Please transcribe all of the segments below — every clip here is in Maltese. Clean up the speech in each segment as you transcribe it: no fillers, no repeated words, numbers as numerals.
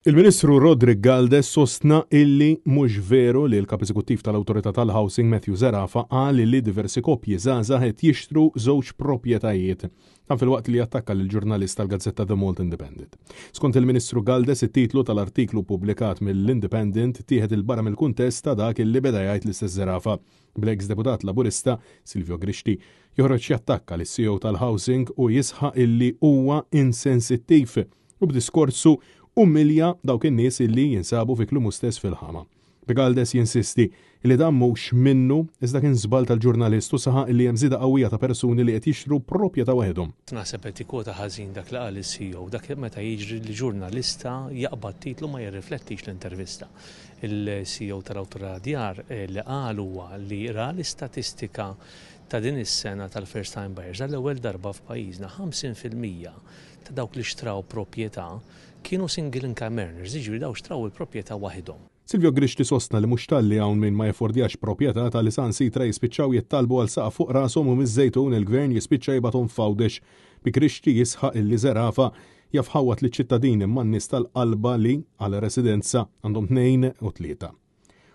Il-Ministru Roderick Galdes sostna illi mhux veru li l-Kap Eżekuttiv tal-Awtorità tal-Housing Matthew Zerafa qal illi diversi koppji żgħażagħ qed jixtru żewġ proprjetajiet. Dan filwaqt li attakka lill-ġurnalist tal-gazzetta The Malta Independent. Skont il-Ministru Galdes it-titlu tal-artiklu ppubblikat mill-Independent tieħed 'il barra mill-kuntest ta' dak illi beda jgħid l-istess Zerafa. Bl-eks deputat Laburista, Silvio Grixti, joħroġ jattakka lis-CEO tal-Housing u jisħaq illi huwa insensittiv u b'diskorsu umilja dawk in-nies illi jinsabu fi kliemu stess fil-ħama. B'Galdes jinsisti li dan mhux minnu iżda kien żball tal-ġurnalist u saħaq li hemm żieda qawwija ta' persuni li qed jixtru proprjetà waħedhom. Naħseb qed jikkwota ħażin dak li qal is-CEO, dak meta jiġri li ġurnalista jaqbad titlu ma jirriflettix l-intervista. Il-CEO tal-Awtorità Djar li qal huwa li ra l-istatistika ta' din is-sena tal-first time buyers għall-ewwel darba f'pajjiżna 50% ta' dawk li xtraw proprjetà kienu single income earners, jiġifieri dawk xtraw il-proprjetà waħidhom. Silvio Grixti sostna li mhux talli hawn min ma jaffordjax proprjetà talli saħansitra jispiċċaw jittalbu għal saqaf fuq rashom u miż-Żejtun il-Gvern jispiċċa jibgħathom f'Għawdex bi Grixti jisħaq illi Zerafa jaf ħawwad liċ-ċittadini man-nies tal-qalba li, għal residenza, għandhom tnejn u tlieta.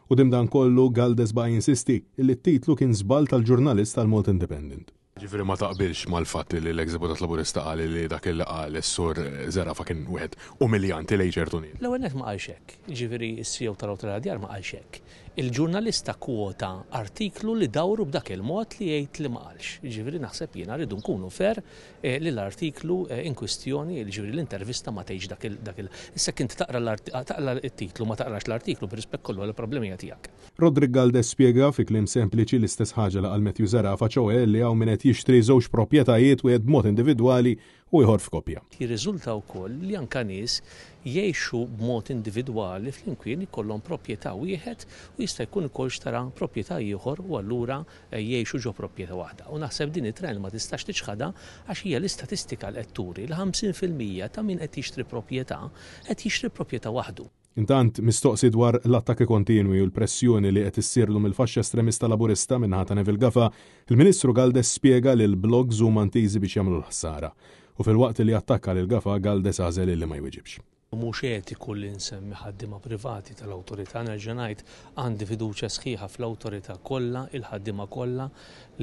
Quddiem dan kollu, Galdes baqa' jinsisti illi t-titlu kien żball tal-ġurnalist tal-Malta Independent. Ġifieri ma taqbilx mal-fatt li l-eks deputat Laburista qal li dak li qal is-Sur Zerafa kien wieħed umiljanti lejn ċertu nies? L-ewwel nett ma qalx hekk. Jiġifieri s-CEO tal-Awtorità Djar ma qalx hekk. Il-ġurnalista kkwota artiklu li dawru b'dak il-mod li jgħid li ma qalx. Jiġifieri naħseb jiena rridu nkunu fair li l-artiklu in kwistjoni, jiġifieri l-intervista ma tgħidx dak il. Issa jekk inti taqra taqra t-titlu ma taqrax l-artiklu bir-rispett kollu għall-problemi hija tiegħek. Roderick Galdes spjega fi kliem sempliċi l-istess ħaġa li qal Matthew Zerafa, ċoe li hawn min qed jixtri żewġ proprjetajiet, wieħed b'mod individwali u ieħor f'koppja. Jirriżulta wkoll li anke nies jgħixu b'mod individwali flimkien ikollhom proprjetà wieħed u jista' jkun ukoll xtara proprjetà ieħor u allura jgħixu ġo proprjetà waħda. U naħseb din it-trend ma tistax tiċħadha għax hija l-istatistika li qed turi li 50% ta' min qed jixtri proprjetà qed jixtri proprjetà waħdu. Intant, mistoqsi dwar l-attakki kontinwi u l-pressjoni li qed issirlu mill-faxxa estremista Laburista min-naħa ta' Neville Gafa, il-Ministru Galdes spjega li l-blogs huma ntiżi biex jagħmlu l-ħsara. U filwaqt li attakka lil Gafa, Galdes għażel illi ma jwiġibx. Mhux etiku li nsemmi ħaddiema privati tal-Awtorità. Nerġa' ngħid, għandi fiduċja sħiħa fl-Awtorità kollha, il-ħaddiema kollha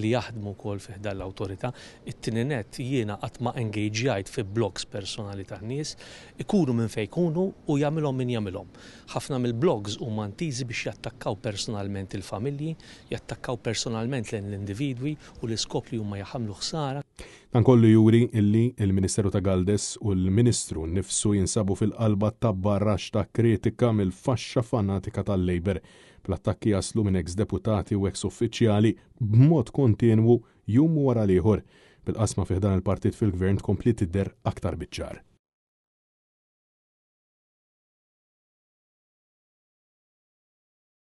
li jaħdmu wkoll fi ħdan l-Awtorità. It-tieni nett, jiena qatt ma engagejajt fi blogs personali tan-nies, ikunu minn fejn ikunu u jagħmilhom min jagħmilhom. Ħafna mill-blogs huma ntiżi biex jattakkaw personalment il-familji, jattakkaw personalment lejn l-individwi u l-iskop li huma jagħmlu ħsara. Dan kollu juri illi l-Ministeru ta' Galdes u l-Ministru nnifsu jinsabu fil-qalba ta' barrax ta' kritika mill-faxxa fanatika tal-Labour, bl-attakki jaslu minn eks deputati u eks uffiċjali b'mod kontinwu jum wara l-ieħor, bil-qasma fi ħdan il-partit fil-Gvern tkompli tidher aktar biċ-ċar.